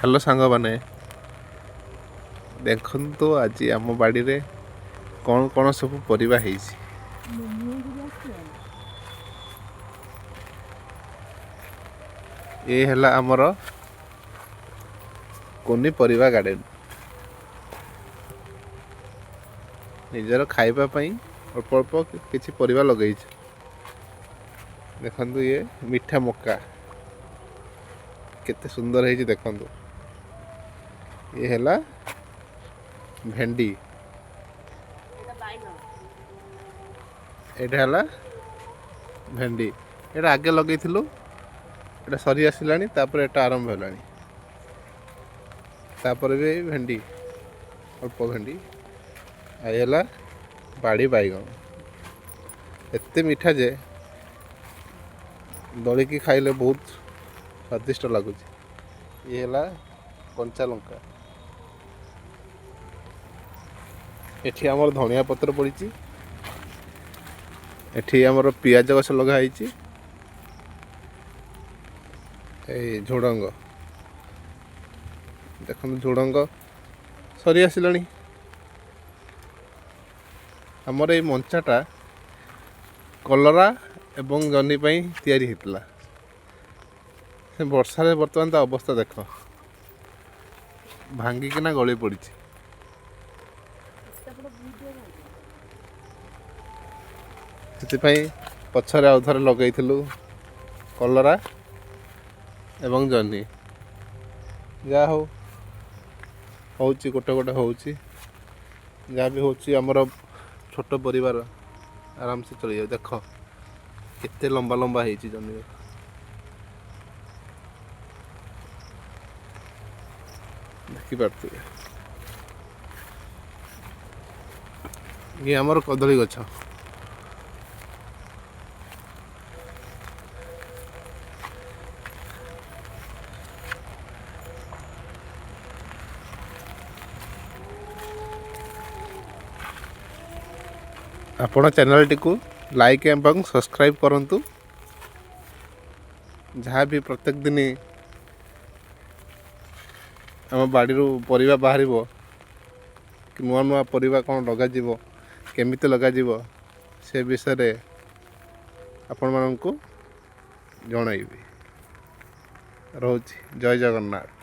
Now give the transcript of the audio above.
Hello ସାଙ୍ଗମାନେ, ଦେଖନ୍ତୁ ଆଜି ଆମ ବାଡ଼ିରେ କ'ଣ କ'ଣ ସବୁ ପରିବା ହେଇଛି। ଏ ହେଲା ଆମର କୁନି ପରିବା ଗାର୍ଡ଼େନ୍। ନିଜର ଖାଇବା ପାଇଁ ଅଳ୍ପ ଅଳ୍ପ କିଛି ପରିବା ଲଗେଇଛୁ। ଦେଖନ୍ତୁ ଇଏ ମିଠା ମକା କେତେ ସୁନ୍ଦର ହେଇଛି ଦେଖନ୍ତୁ। ଇଏ ହେଲା ଭେଣ୍ଡି, ଏଇଟା ହେଲା ଭେଣ୍ଡି। ଏଇଟା ଆଗେ ଲଗେଇଥିଲୁ, ଏଇଟା ସରି ଆସିଲାଣି, ତାପରେ ଏଇଟା ଆରମ୍ଭ ହେଲାଣି। ତାପରେ ବି ଭେଣ୍ଡି, ଅଳ୍ପ ଭେଣ୍ଡି। ଆଉ ହେଲା ବାଡ଼ି ବାଇଗଣ, ଏତେ ମିଠା ଯେ ଦଳିକି ଖାଇଲେ ବହୁତ ସ୍ୱାଦିଷ୍ଟ ଲାଗୁଛି। ଇଏ ହେଲା କଞ୍ଚା ଲଙ୍କା। ଏଠି ଆମର ଧନିଆ ପତ୍ର ପଡ଼ିଛି। ଏଠି ଆମର ପିଆଜ ଗଛ ଲଗା ହେଇଛି। ଏଇ ଝୁଡ଼ଙ୍ଗ ଦେଖନ୍ତୁ, ଝୁଡ଼ଙ୍ଗ ସରି ଆସିଲାଣି। ଆମର ଏଇ ମଞ୍ଚାଟା କଲରା ଏବଂ ଜହ୍ନି ପାଇଁ ତିଆରି ହେଇଥିଲା। ସେ ବର୍ଷାରେ ବର୍ତ୍ତମାନ ତା ଅବସ୍ଥା ଦେଖ, ଭାଙ୍ଗିକିନା ଗଳି ପଡ଼ିଛି। ସେଥିପାଇଁ ପଛରେ ଆଉ ଥରେ ଲଗେଇଥିଲୁ କଲରା ଏବଂ ଜହ୍ନି। ଯାହା ହଉ ହେଉଛି, ଗୋଟେ ଗୋଟେ ହେଉଛି, ଯାହା ବି ହେଉଛି ଆମର ଛୋଟ ପରିବାର ଆରାମସେ ଚଳିଯାଉ। ଦେଖ କେତେ ଲମ୍ବା ଲମ୍ବା ହେଇଛି ଜହ୍ନି। ଦେଖିପାରୁଥିବେ। ଇଏ ଆମର କଦଳୀ ଗଛ। ଆପଣ ଚ୍ୟାନେଲଟିକୁ ଲାଇକ୍ ଏବଂ ସବସ୍କ୍ରାଇବ୍ କରନ୍ତୁ। ଯାହା ବି ପ୍ରତ୍ୟେକ ଦିନ ଆମ ବାଡ଼ିରୁ ପରିବା ବାହାରିବ, କି ନୂଆ ନୂଆ ପରିବା କ'ଣ ଲଗାଯିବ, କେମିତି ଲଗାଯିବ, ସେ ବିଷୟରେ ଆପଣମାନଙ୍କୁ ଜଣାଇବି। ରହୁଛି, ଜୟ ଜଗନ୍ନାଥ।